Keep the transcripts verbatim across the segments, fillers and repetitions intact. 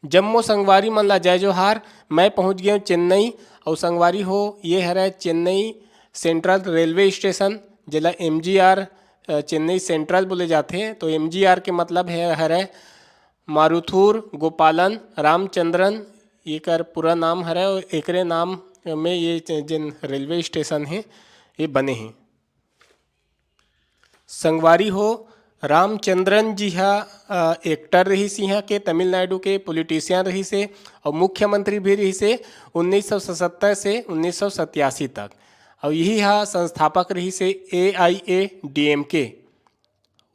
जम्मो संगवारी मन ला जय जोहार। मैं पहुंच गए हूं चेन्नई। और संगवारी हो, ये हरे चेन्नई सेंट्रल रेलवे स्टेशन, जेला एमजीआर, अ, चेन्नई सेंट्रल बोले जाथे। तो एमजीआर के मतलब है, हरे मारुथुर गोपालन रामचंद्रन, एकर पूरा नाम हरे। और एकरे नाम में ये च-, जेन रेलवे स्टेशन है, ये बने हैं। संगवारी हो, रामचंद्रन जी हा, अ, एक्टर रहिस इहाँ के, तमिलनाडु के पॉलिटिशियन रहिस हे, और मुख्यमंत्री भी रहिस हे उन्नीस सौ सतहत्तर से उन्नीस सौ सत्तासी तक। और यही हा संस्थापक रहिस हे ए आई ए डी एम के।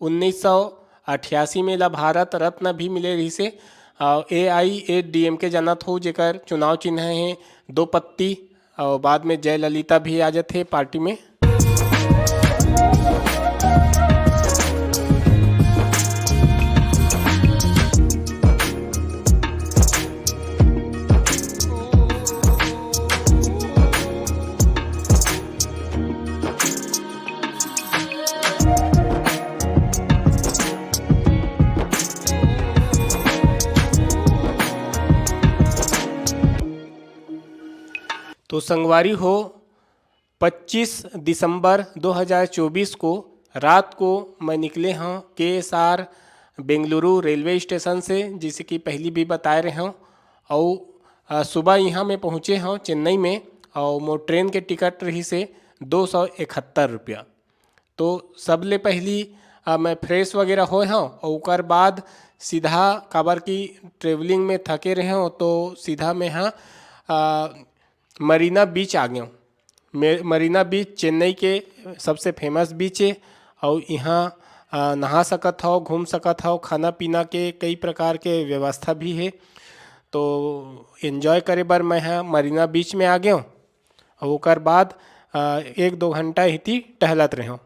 उन्नीस सौ अट्ठासी में ला भारत रत्न भी मिले रहिस हे। और ए आई ए डी एम के जानत हो, जेकर चुनाव चिन्ह है दो पत्ती, और बाद में जयललिता भी आ जाथे पार्टी में। तो संगवारी हो, पच्चीस दिसंबर दो हज़ार चौबीस को रात को मैं निकले हूँ K S R Bengaluru railway station से, जैसे कि पहली भी बताए रहे हूँ। और, अ, सुबह यहाँ मैं पहुँचे हूँ चेन्नई में, और मोर ट्रेन के टिकट रहिस हे दो सौ इकहत्तर रुपया। तो सबले पहली, अ, मैं फ्रेश वगैरह होए हूँ, और ओकर बाद सीधा, काबर कि ट्रेवलिंग में थके रहे हूँ, तो सीधा मैं हाँ, अ, मरीना बीच आ गए हूँ। मे-, मरीना बीच चेन्नई के सबसे फेमस बीच है, और यहाँ, अ, नहा सकत हव, घूम सकत हव, खाना पीना के कई प्रकार के व्यवस्था भी है। तो एंजॉय करे बर मैं हाँ मरीना बीच में आ गए हूँ, और ओकर बाद, अ, एक दो घंटा इति टहलत रहे हूँ।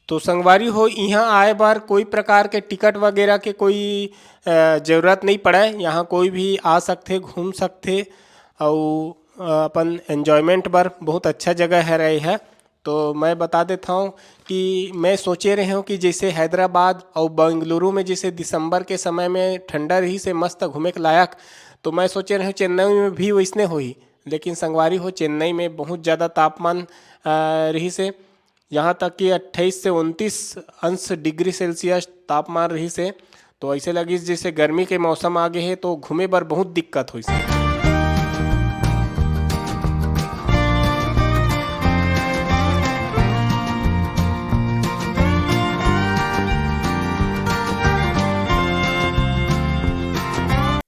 तो संगवारी हो, इहाँ आए बर कोई प्रकार के टिकट वगैरह के कोई, अ, जरूरत नहीं पड़े। यहाँ कोई भी आ सकथे, घूम सकथे, अउ, अ, अपन एंजॉयमेंट बर बहुत अच्छा जगह है रहे है। तो मैं बता देता हूँ कि मैं सोचे रहे हूँ कि जैसे हैदराबाद और बेंगलुरु में जैसे दिसंबर के समय में ठंडा रहिस हे मस्त घूमे के लायक, तो मैं सोचे रहे हूँ चेन्नई में भी वैसने होही। लेकिन संगवारी हो, चेन्नई में बहुत ज़्यादा तापमान, अ, रहिस हे, यहाँ तक कि अट्ठाईस से उनतीस अंश डिग्री सेल्सियस तापमान रहिस हे। तो ऐसे लगिस जैसे गर्मी के मौसम आ गे हे, तो घूमे बर बहुत दिक्कत होइस हे।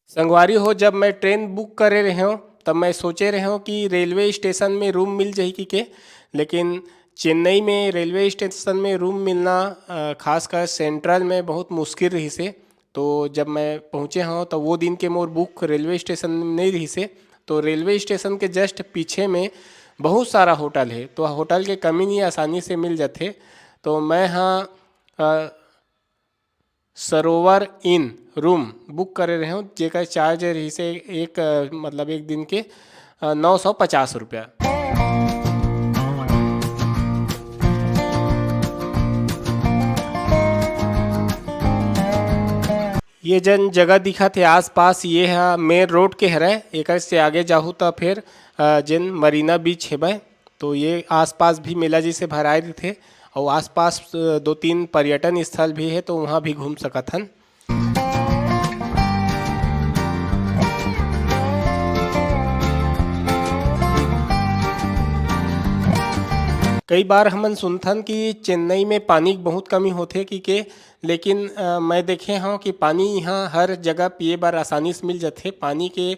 संगवारी हो, जब मैं ट्रेन बुक करे रहे हूँ, तब मैं सोचे रहे हूँ कि रेलवे स्टेशन में रूम मिल जाही कि के, लेकिन चेन्नई में रेलवे स्टेशन में रूम मिलना, अ, खासकर सेंट्रल में बहुत मुश्किल रहिस हे। तो जब मैं पहुँचे हूँ, तो वो दिन के मोर बुक रेलवे स्टेशन में नहीं रहिस हे। तो रेलवे स्टेशन के जस्ट पीछे में बहुत सारा होटल हे, तो होटल के कमी नहीं, आसानी से मिल जाथे। तो मैं हाँ, अ, सरोवर इन रूम बुक करे रहे हूँ, जेकर चार्ज रहिस हे एक, अ, मतलब एक दिन के, अ, नौ सौ पचास रुपया। ये जन जगह दिखत हे आसपास, ये ह मेन रोड के हरय। एकर से आगे जाहू त फेर, अ, जेन मरीना बीच हेबय, तो ये आसपास भी मेला जैसे भराए रहिथे। अउ आसपास, अ, दो तीन पर्यटन स्थल भी हे, तो वहाँ भी घूम सकत हन। कई बार हमन सुनथन कि चेन्नई में पानी के बहुत कमी होथे कि के, लेकिन, अ, मैं देखे हौं कि पानी इहाँ हर जगह पिए बर आसानी से मिल जाथे। पानी के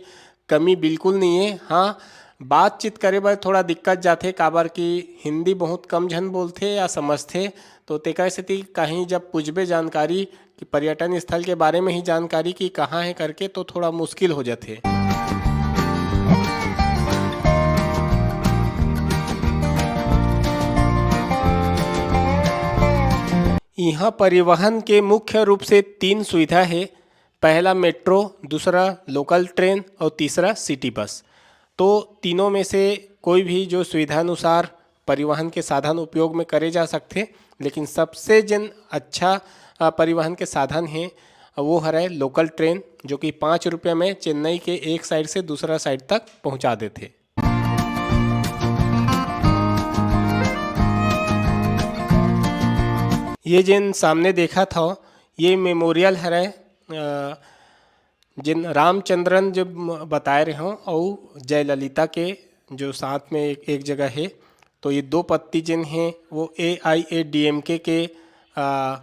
कमी बिल्कुल नहीं है। हाँ, बातचीत करे बर थोड़ा दिक्कत जाथे, काबर कि हिंदी बहुत कम झन बोलथे या समझथे, तो तेकर सेती कहीं जब पूछबे जानकारी कि पर्यटन स्थल के बारे में ही जानकारी कि कहाँ है करके, तो थोड़ा मुश्किल हो जाथे। इहाँ परिवहन के मुख्य रूप से तीन सुविधा हे। पहला मेट्रो, दूसरा लोकल ट्रेन और तीसरा सिटी बस। तो तीनों में से कोई भी जो सुविधानुसार परिवहन के साधन उपयोग में करे जा सकथे, लेकिन सबसे जिन अच्छा, अ, परिवहन के साधन हे, वो हरय लोकल ट्रेन, जो कि पाँच रुपये में चेन्नई के एक साइड से दूसरा साइड तक पहुंचा देथे। ये जेन सामने देखत हव, ये मेमोरियल हरय, अ, जेन रामचंद्रन जो म-, बताए रहे हों, अउ जयललिता के जो साथ में एक, एक जगह हे, तो ये दो पत्ती जेन हे, वो ए आई ए डी एम के के, आ,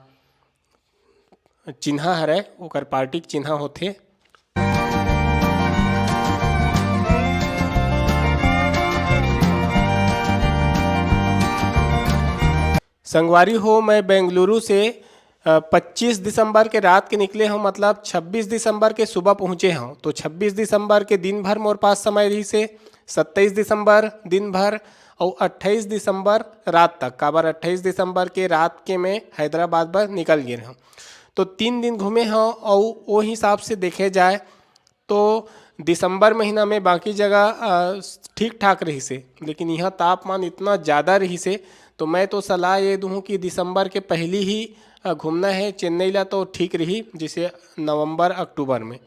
चिन्हा हरय, ओकर पार्टी के चिन्हा होथे। संगवारी हो, मैं बेंगलुरु से, अ, पच्चीस दिसंबर के रात के निकले हूँ, मतलब छब्बीस दिसंबर के सुबह पहुँचे हूँ। तो छब्बीस दिसंबर के दिन भर मोर पास समय रहिस हे, सत्ताईस दिसंबर दिन भर अउ अट्ठाईस दिसंबर रात तक, काबर अट्ठाईस दिसंबर के रात के मैं हैदराबाद बर निकल गे हूँ। तो तीन दिन घूमे हूँ, अउ ओ हिसाब से देखे जाए तो दिसंबर महीना में बाकी जगह, अ, ठीक ठाक रहिस हे, लेकिन यहाँ तापमान इतना ज़्यादा रहिस हे, तो मैं तो सलाह ये दूँ कि दिसंबर के पहली ही, अ, घूमना हे चेन्नई ला, तो ठीक रही, जैसे नवंबर अक्टूबर में।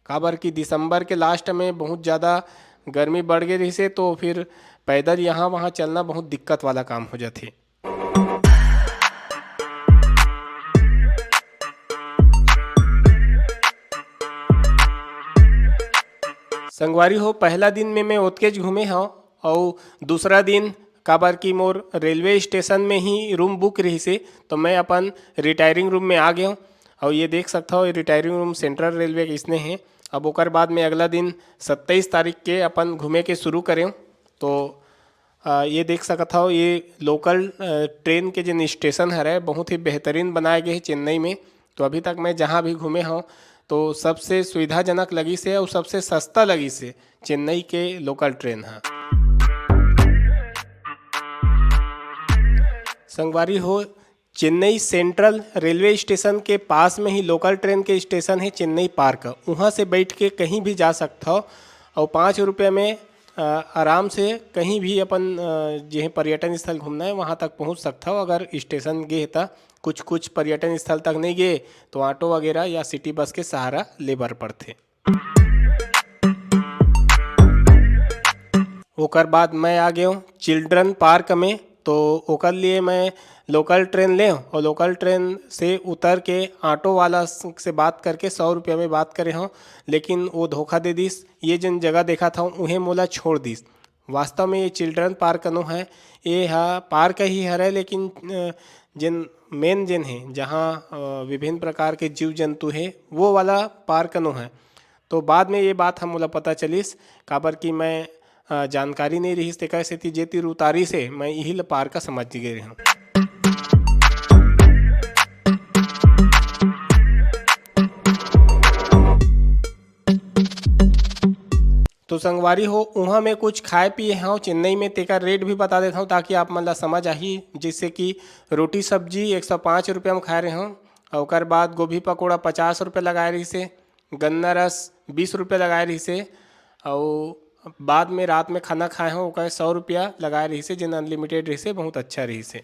काबर कि दिसंबर के लास्ट में बहुत ज़्यादा गर्मी बढ़ गे रहिस हे, तो फिर पैदल यहाँ वहाँ चलना बहुत दिक्कत वाला काम हो जाथे। संगवारी हो, पहला दिन में मैं ओतकेच घूमे हव, अउ दूसरा दिन, काबर कि मोर रेलवे स्टेशन में ही रूम बुक रहिस हे, तो मैं अपन रिटायरिंग रूम में आ गए हूँ। अउ ये देख सकत हव, ये रिटायरिंग रूम सेंट्रल रेलवे के इसने हे। अब ओकर बाद में अगला दिन सत्ताईस तारीख के अपन घूमे के शुरू करें। तो अ, ये देख सकत हव, ये लोकल, अ, ट्रेन के जेन स्टेशन हरय, बहुत ही बेहतरीन बनाए गए हे चेन्नई में। तो अभी तक मैं जहाँ भी घूमे हव, तो सबसे सुविधाजनक लगिस हे अउ सबसे सस्ता लगिस हे चेन्नई के लोकल ट्रेन ह। संगवारी हो, चेन्नई सेंट्रल रेलवे स्टेशन के पास में ही लोकल ट्रेन के स्टेशन हे चेन्नई पार्क। उहाँ से बैठ के कहीं भी जा सकत हव अउ पाँच रुपये में, अ, आराम से कहीं भी अपन, अ, जेहे पर्यटन स्थल घूमना हे, वहाँ तक पहुँच सकत हव। अगर स्टेशन गे हे त, कुछ कुछ पर्यटन स्थल तक नहीं गे, तो ऑटो वगैरह या सिटी बस के सहारा ले बर पड़थे। ओकर बाद मैं आ गए हूँ चिल्ड्रन पार्क में, तो ओकर लिए मैं लोकल ट्रेन ले हूँ और लोकल ट्रेन से उतर के ऑटो वाला स-, से बात करके सौ रुपया में बात करे हूँ, लेकिन वो धोखा दे दिस। ये जिन जगह देखा था, उहे मोला छोड़ दिस। वास्तव में ये चिल्ड्रन पार्क नो है, ये हा पार्क ही हरे, लेकिन, अ, जिन मेन जिन है, जहाँ, अ, विभिन्न प्रकार के जीव जंतु है, वो वाला पार्क नो है। तो बाद में ये बात ह मोला पता चलिस, काबर कि मैं, अ, जानकारी नहीं रहिस, तेकर सेती जे तीर उतारिस हे, मैं इही ल पार्क समझ गे रहेंव। तो संगवारी हो, उहाँ मैं कुछ खाए पिए हव चेन्नई में, तेकर रेट भी बता देथव, ताकि आप मन ला समझ आही। जैसे कि रोटी सब्जी एक सौ पाँच रुपया में खाए रहेंव, अउ ओकर बाद गोभी पकौड़ा पचास रुपया लगाए रहिस हे, गन्ना रस बीस रुपया लगाए रहिस हे, अउ बाद में रात में खाना खाए हव, ओकर सौ रुपया लगाए रहिस हे, जेन अनलिमिटेड रहिस हे, बहुत अच्छा रहिस हे।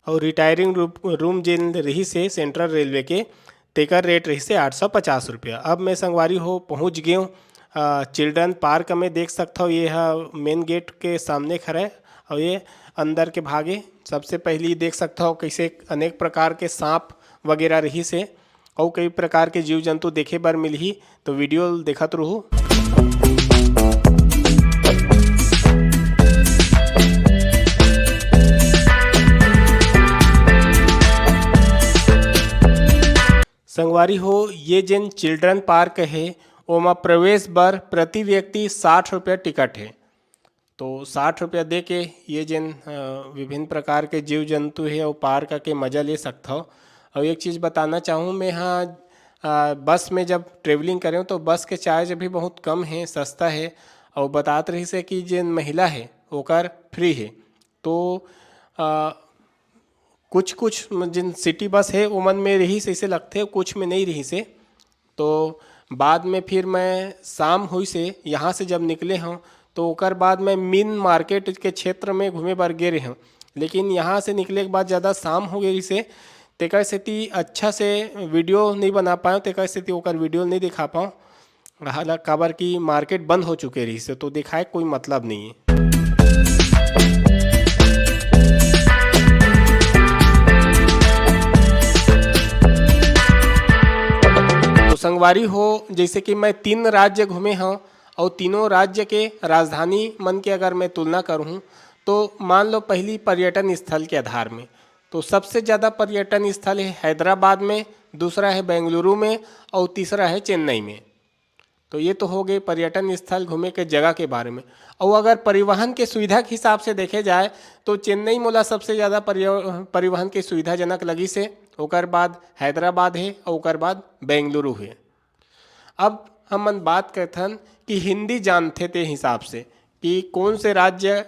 अउ रिटायरिंग रू-, रूम जेन रहिस हे सेंट्रल रेलवे के, तेकर रेट रहिस हे आठ सौ पचास रुपया। अब मैं संगवारी हो पहुँच गेंव, अ, चिल्ड्रन पार्क में। देख सकथव, ये ह मेन गेट के सामने खड़े, अउ ये अंदर के भाग ए। सबसे पहिली देख सकथव, कइसे अनेक प्रकार के सांप वगैरह रहिस हे, अउ कई प्रकार के जीव जंतु देखे बर मिलही, तो वीडियो देखत रहू। संगवारी हो, ये जेन चिल्ड्रन पार्क हे, ओमा प्रवेश बर प्रति व्यक्ति साठ रुपया टिकट हे। तो साठ रुपया दे के ये जेन, अ, विभिन्न प्रकार के जीव जंतु हे, अउ पार्क के मजा ले सकथव। अउ एक चीज़ बताना चाहूँ, मैं हा, अ, बस में जब ट्रेवलिंग करेंव, तो बस के चार्ज भी बहुत कम हे, सस्ता हे। अउ बतात रहिस हे कि जेन महिला हे, ओकर फ्री हे। तो, अ, कुछ कुछ जिन सिटी बस हे ओमन में रहिस अइसे लगथे, कुछ में नइ रहिस हे। तो बाद में फिर मैं शाम होइस हे, यहाँ से जब निकले हँव तो ओकर बाद मैं मेन मार्केट के क्षेत्र में घूमे बर गे रहेंव, लेकिन यहाँ से निकले के बाद ज़्यादा शाम हो गे रहिस हे, तेकर सेती अच्छा से वीडियो नइ बना पाएंव, तेकर सेती ओकर वीडियो नइ दिखा पाएंव। हालांकि काबर कि मार्केट बंद हो चुके रहिस हे, तो दिखाए कोई मतलब नहीं है। तो संगवारी हो, जैसे कि मैं तीन राज्य घूमे हँव और तीनों राज्य के राजधानी मन के अगर मैं तुलना करूँ तो मान लो पहली पर्यटन स्थल के आधार में तो सबसे ज़्यादा पर्यटन स्थल है हैदराबाद में, दूसरा है बेंगलुरु में और तीसरा है चेन्नई में। तो ये तो हो गए पर्यटन स्थल घूमे के जगह के बारे में। और अगर परिवहन के सुविधा के हिसाब से देखे जाए तो चेन्नई मोला सबसे ज़्यादा पर्य-, परिवहन के सुविधाजनक लगिस हे, ओकर बाद हैदराबाद है और ओकर बाद बेंगलुरु है। अब हमन बात करथन कि हिंदी जानथे ते हिसाब से कि कौन से राज्य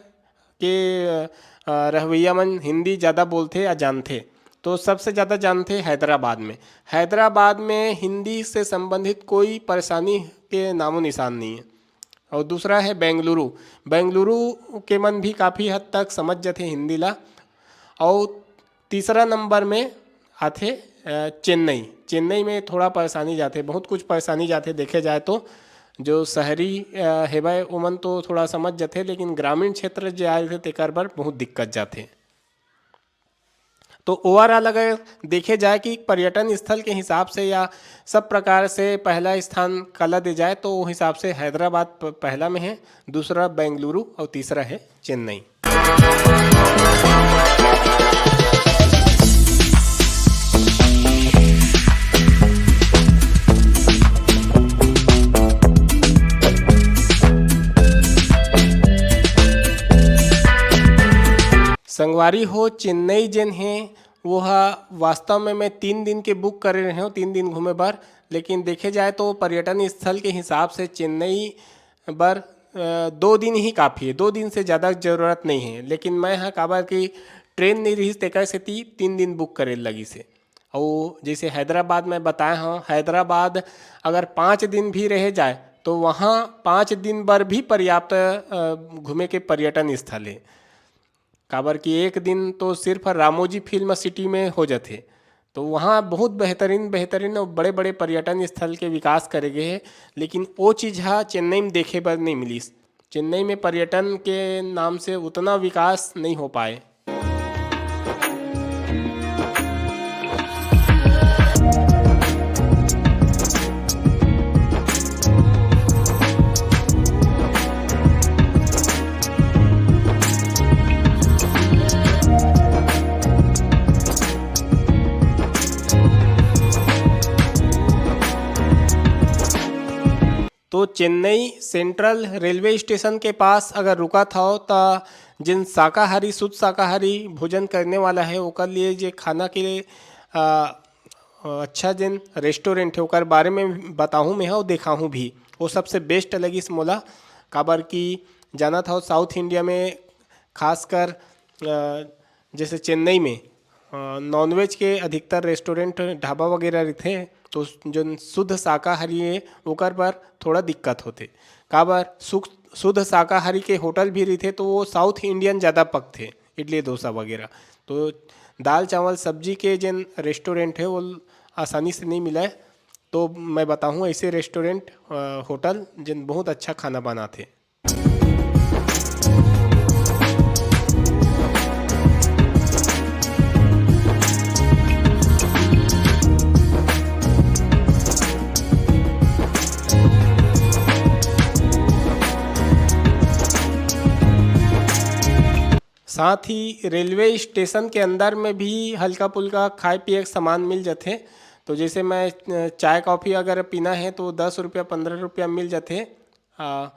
के, अ, रहवइया मन हिंदी ज़्यादा बोलथे या जानथे, तो सबसे ज़्यादा जानथे हैदराबाद में। हैदराबाद में हिंदी से संबंधित कोई परेशानी के नामो निशान नहीं है। और दूसरा है बेंगलुरु। बेंगलुरु के मन भी काफ़ी हद तक समझ जथे हिंदी ला। और तीसरा नंबर में आथे, अ, चेन्नई। चेन्नई में थोड़ा परेशानी जाथे, बहुत कुछ परेशानी जाथे देखे जाए तो। जो शहरी, अ, हेवय, ओमन तो थोड़ा समझ जथे, लेकिन ग्रामीण क्षेत्र जे आए रथे, तेकर बर बहुत दिक्कत जाथे। तो overall अगर देखे जाए कि पर्यटन स्थल के हिसाब से या सब प्रकार से पहला स्थान काला दे जाए, तो वो हिसाब से हैदराबाद प-, पहला में है, दूसरा बेंगलुरु और तीसरा है चेन्नई। संगवारी हो, चेन्नई जेन हे, वो ह वास्तव में मैं तीन दिन के बुक करे रहे हूँ, तीन दिन घूमे बर। लेकिन देखे जाए तो पर्यटन स्थल के हिसाब से चेन्नई बर, अ, दो दिन ही काफ़ी है, दो दिन से ज़्यादा ज़रूरत नहीं है। लेकिन मैं ह काबर कि ट्रेन नहीं रहिस, तेकर सेती तीन दिन बुक करे लगिस हे। अउ जैसे हैदराबाद मैं बताए हूँ, हैदराबाद अगर पाँच दिन भी रहे जाए तो वहाँ पाँच दिन बर भी पर्याप्त, अ, घूमे के पर्यटन स्थल है। काबर कि एक दिन तो सिर्फ रामोजी फिल्म सिटी में हो जाथे, तो वहाँ बहुत बेहतरीन, बेहतरीन और बड़े-बड़े पर्यटन स्थल के विकास करे गे हे, लेकिन वो चीज़ ह चेन्नई में देखे बर नहीं मिलिस। चेन्नई में पर्यटन के नाम से उतना विकास नहीं हो पाए। तो चेन्नई सेंट्रल रेलवे स्टेशन के पास अगर रुकत हव, त जेन शाकाहारी, शुद्ध शाकाहारी भोजन करने वाला है, ओकर लिए जे खाना के लिए, अ, अच्छा जेन रेस्टोरेंट है, ओकर बारे में बताहूँ मैं ह, अउ देखाहूँ भी। वो सबसे बेस्ट लगिस मोला, काबर कि जानत हव, साउथ इंडिया में खासकर, अ, जैसे चेन्नई में, अ, नॉनवेज के अधिकतर रेस्टोरेंट, ढाबा वगैरह रहिथे, तो जोन शुद्ध शाकाहारी हे, ओकर बर थोड़ा दिक्कत होथे। काबर, सुक-, शुद्ध शाकाहारी के होटल भी रहिथे, तो वो साउथ इंडियन ज़्यादा पकथे, इडली डोसा वगैरह। तो दाल, चावल, सब्जी के जेन रेस्टोरेंट हे, वो आसानी से नहीं मिलय। तो मैं बताहूँ ऐसे रेस्टोरेंट, अ, होटल, जेन बहुत अच्छा खाना बनाथे। साथ ही रेलवे स्टेशन के अंदर में भी हल्का-फुल्का खाए-पिए के सामान मिल जाथे। तो जैसे मैं, अ, चाय कॉफ़ी अगर पीना है तो दस रुपया, पन्द्रह रुपया मिल जाथे। अ,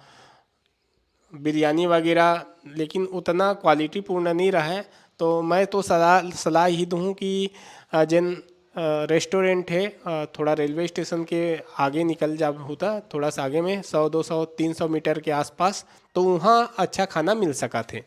बिरयानी वगैरह, लेकिन उतना क्वालिटी पूर्ण नहीं रहा है। तो मैं तो सलाह, सलाह ही दूँ कि, अ, जेन, अ, रेस्टोरेंट है, अ, थोड़ा रेलवे स्टेशन के आगे निकल जाहू त, थोड़ा सा आगे में सौ, दो सौ, तीन सौ मीटर के आसपास, तो वहाँ अच्छा खाना मिल सकत हे।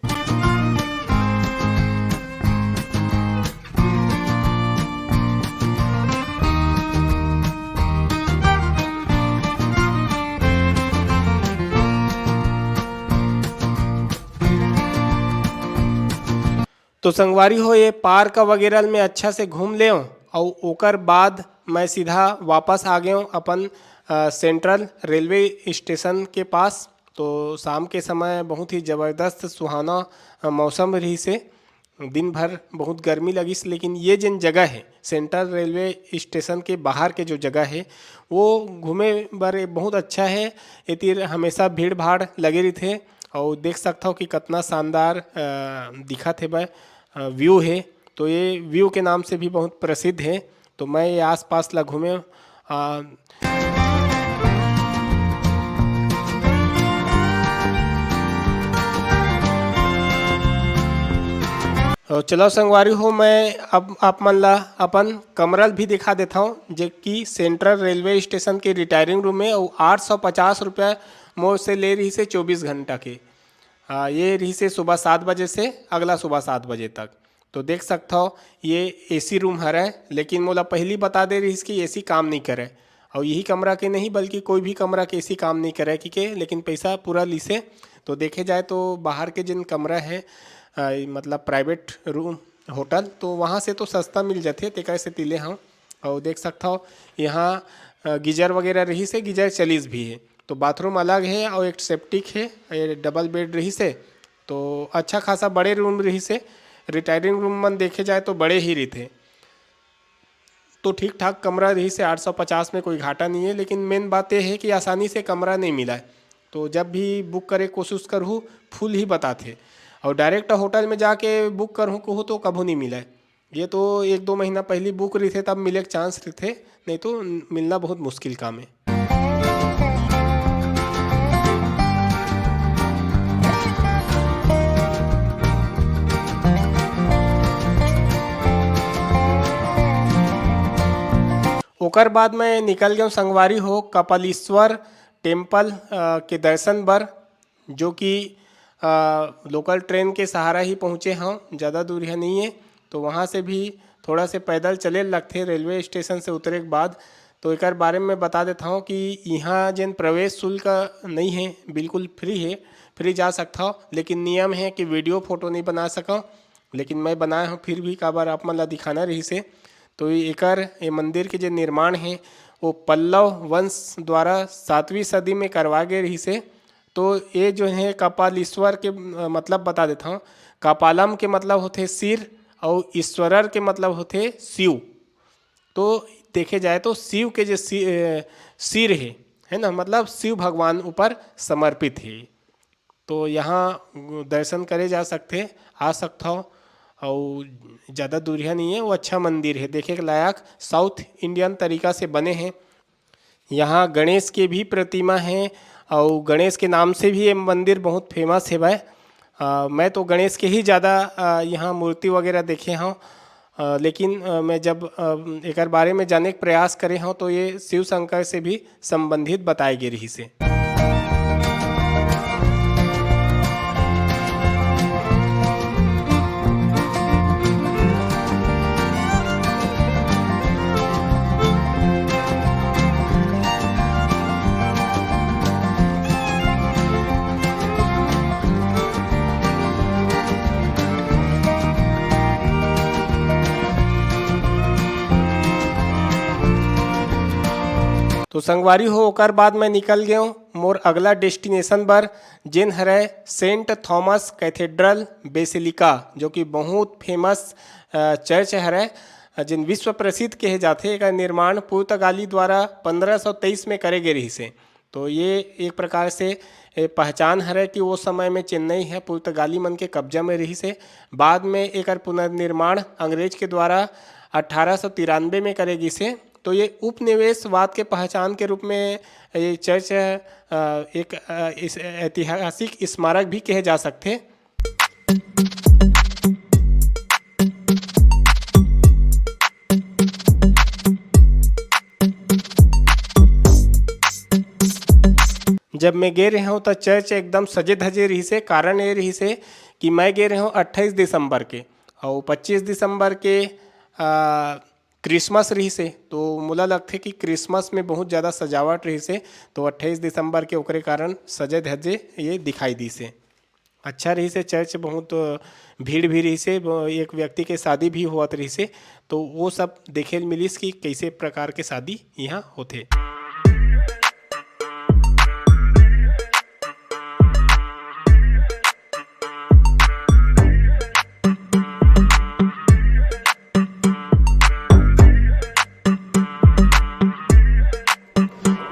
तो संगवारी हो, ये पार्क वगैरह में अच्छा से घूम लेव, अउ ओकर बाद मैं सीधा वापस आ गए अपन, अ, सेंट्रल रेलवे स्टेशन के पास। तो शाम के समय बहुत ही ज़बरदस्त सुहाना, अ, मौसम रहिसे। दिन भर बहुत गर्मी लगिस, लेकिन ये जेन जगह है सेंट्रल रेलवे स्टेशन के बाहर के जो जगह है, वो घूमे बर बहुत अच्छा है। ये तीर हमेशा भीड़ भाड़ लगे रहिथे, अउ देख सकथव कि कतना शानदार, अ, दिखत हेवय, अ, व्यू है। तो ये व्यू के नाम से भी बहुत प्रसिद्ध है। तो मैं ये आसपास ला घूमे, अ, अउ चलो संगवारी हो, मैं अब आप मन ला अपन कमरा ल भी दिखा देथव, जे कि सेंट्रल रेलवे स्टेशन के रिटायरिंग रूम में, अउ आठ सौ पचास रुपया मोर से ले रहिसे चौबीस घंटा के। हाँ, ये रहिसे सुबह सात बजे से अगला सुबह सात बजे तक। तो देख सकथव, ये एसी रूम हरय, लेकिन मोला पहिली बता दे रहिस कि एसी काम नइ करय। अउ यही कमरा के नहीं, बल्कि कोई भी कमरा के एसी काम नइ करय कहिके, लेकिन पैसा पूरा लिसे। तो देखे जाए तो बाहर के जेन कमरा है, अ, मतलब प्राइवेट रूम, होटल, तो वहाँ से तो सस्ता मिल जाथे, तेकर सेती ले हव। अउ देख सकथव, यहाँ, अ, गीजर वगैरह रहिसे, गीजर चलिस भी है। तो बाथरूम अलग है अउ एक सेप्टिक है, ये डबल बेड रहिसे। तो अच्छा खासा बड़े रूम रहिसे। रिटायरिंग रूम मन देखे जाए तो बड़े ही रहिथे। तो ठीक ठाक कमरा रहिसे, आठ सौ पचास में कोई घाटा नहीं है, लेकिन मेन बात ये है कि आसानी से कमरा नहीं मिला है। तो जब भी बुक करे कोशिश करहू, फुल ही बताथे। अउ डायरेक्ट होटल में जाके बुक करहू कहू तो कभू नहीं मिला है। ये तो एक दो महीना पहिली बुक रहिथे, तब मिले के चांस रहिथे, नहीं तो मिलना बहुत मुश्किल काम है। ओकर बाद मैं निकल गेंव संगवारी हो कपालीश्वर टेम्पल, अ, के दर्शन बर, जो कि, अ, लोकल ट्रेन के सहारा ही पहुँचे हव, ज़्यादा दूरिहा नहीं है। तो वहाँ से भी थोड़ा से पैदल चले लगथे रेलवे स्टेशन से उतरे के बाद। तो एकर बारे में बता देत हव कि इहाँ जेन प्रवेश शुल्क नहीं है, बिल्कुल फ्री है, फ्री जा सकथव, लेकिन नियम है कि वीडियो फोटो नहीं बना सकव। लेकिन मैं बनाए हव, फिर भी काबर आप मन ला दिखाना रहिसे। तो एकर, ये मंदिर के जे निर्माण है, वो पल्लव वंश द्वारा सातवीं सदी में करवा गे रहिसे। तो ये जो है कपालीश्वर के, अ, मतलब बता देत हव। कपालम के मतलब होथे सिर अउ ईश्वरर के मतलब होथे शिव। तो देखे जाए तो शिव के जे सि-, अ, सिर हे, है ना, मतलब शिव भगवान ऊपर समर्पित हे। तो यहाँ दर्शन करे जा सकथे, आ सकथव। अउ ज़्यादा दूरिहा नहीं है, वो अच्छा मंदिर है, देखे के लायक, साउथ इंडियन तरीका से बने हैं। यहाँ गणेश के भी प्रतिमा है, अउ गणेश के नाम से भी ये मंदिर बहुत फेमस हेवय। अ, मैं तो गणेश के ही ज़्यादा, अ, यहाँ मूर्ति वगैरह देखे हव। अ, लेकिन, अ, मैं जब, अ, एकर बारे में जाने के प्रयास करे हव, तो ये शिव शंकर से भी संबंधित बताए गे रहिसे। तो संगवारी हो, ओकर बाद मैं निकल गेंव मोर अगला डेस्टिनेशन बर, जेन हरय सेंट थॉमस कैथेड्रल बेसिलिका, जो कि बहुत फेमस, अ, चर्च हरय, अ, जेन विश्व प्रसिद्ध कहे जाथे। एकर निर्माण पुर्तगाली द्वारा पंद्रह सौ तेईस में करे गे रिहिस हे। तो ये एक प्रकार से, ए, पहचान हरय कि वो समय में चेन्नई ह पुर्तगाली मन के कब्जा में रिहिस हे। बाद में एकर पुनर्निर्माण अंग्रेज के द्वारा अठारह सौ तिरानबे में करे गिस हे। तो ये उपनिवेशवाद के पहचान के रूप में ये चर्च, अ, एक, अ, इस ऐतिहासिक स्मारक भी कहे जा सकथे। जब मैं गे रहेंव, त चर्च एकदम सजे धजे रिहिस हे। कारण ये रिहिस हे कि मैं गे रहेंव अट्ठाईस दिसंबर के, अउ पच्चीस दिसंबर के, आ, क्रिसमस रिहिस हे। तो मोला लगथे कि क्रिसमस में बहुत ज़्यादा सजावट रिहिस हे, तो अट्ठाईस दिसंबर के ओकरे कारण सजे धजे ये दिखाई दिस हे। अच्छा रहिस हे, चर्च बहुत भीड़ भी रहिस हे, ब-, एक व्यक्ति के शादी भी होवत रहिस हे, तो वो सब देखे ल मिलिस कि कइसे प्रकार के शादी इहाँ होथे।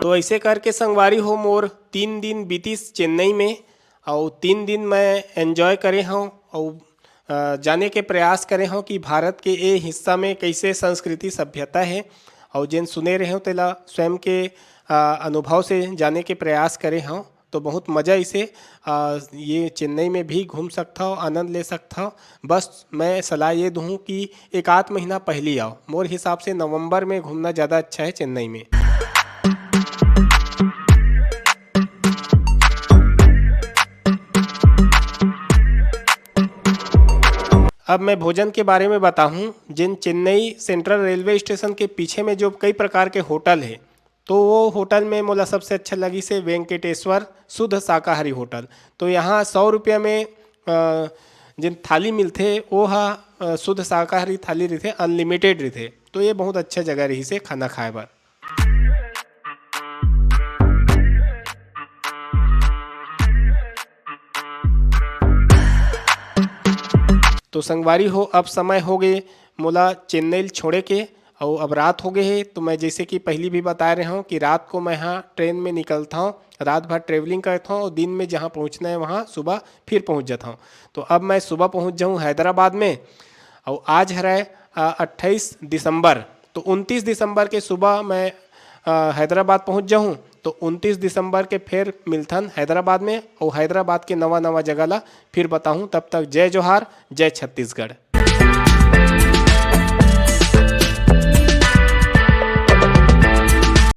तो ऐसे करके संगवारी हो, मोर तीन दिन बीतिस चेन्नई में, अउ तीन दिन मैं enjoy करे हौं, अउ, अ, जाने के प्रयास करे हौं कि भारत के ए हिस्सा में कइसे संस्कृति सभ्यता हे, अउ जेन सुने रहे हौं, तेला स्वयं के, अ, अनुभव से जाने के प्रयास करे हौं। तो बहुत मजा इसे, अ, ये चेन्नई में भी घूम सकथव, आनंद ले सकथव। बस मैं सलाह ये दूँ कि एक आध महीना पहली आओ। मोर हिसाब से नवंबर में घूमना ज़्यादा अच्छा है चेन्नई में। अब मैं भोजन के बारे में बताहूँ, जिन चेन्नई सेंट्रल रेलवे स्टेशन के पीछे में जो कई प्रकार के होटल है, तो वो होटल में मोला सबसे अच्छा लगिस हे वेंकटेश्वर शुद्ध शाकाहारी होटल। तो यहाँ सौ रुपया में, अ, जेन थाली मिलथे, वो ह, अ, शुद्ध शाकाहारी थाली रहिथे, unlimited रहिथे। तो ये बहुत अच्छा जगह रहिस हे खाना खाए बर। तो संगवारी हो, अब समय हो गए मोला चेन्नई ल छोड़े के, अउ अब रात हो गए हे। तो मैं जैसे कि पहली भी बताए रहे हूँ कि रात को मैं हाँ ट्रेन में निकलता हूँ, रात भर ट्रेवलिंग करता हूँ, और दिन में जहाँ पहुँचना है वहाँ सुबह फिर पहुँच जाता हूँ। तो अब मैं सुबह पहुँच जाऊँ हैदराबाद में, और आज हरे, अ, अट्ठाईस दिसंबर, तो उनतीस दिसंबर के सुबह मैं, अ, हैदराबाद पहुँच जाऊँ। तो उनतीस दिसंबर के फिर मिलथन हैदराबाद में, और हैदराबाद के नवा नवा जगह ला फिर बताऊँ। तब तक जय जोहार, जय छत्तीसगढ़।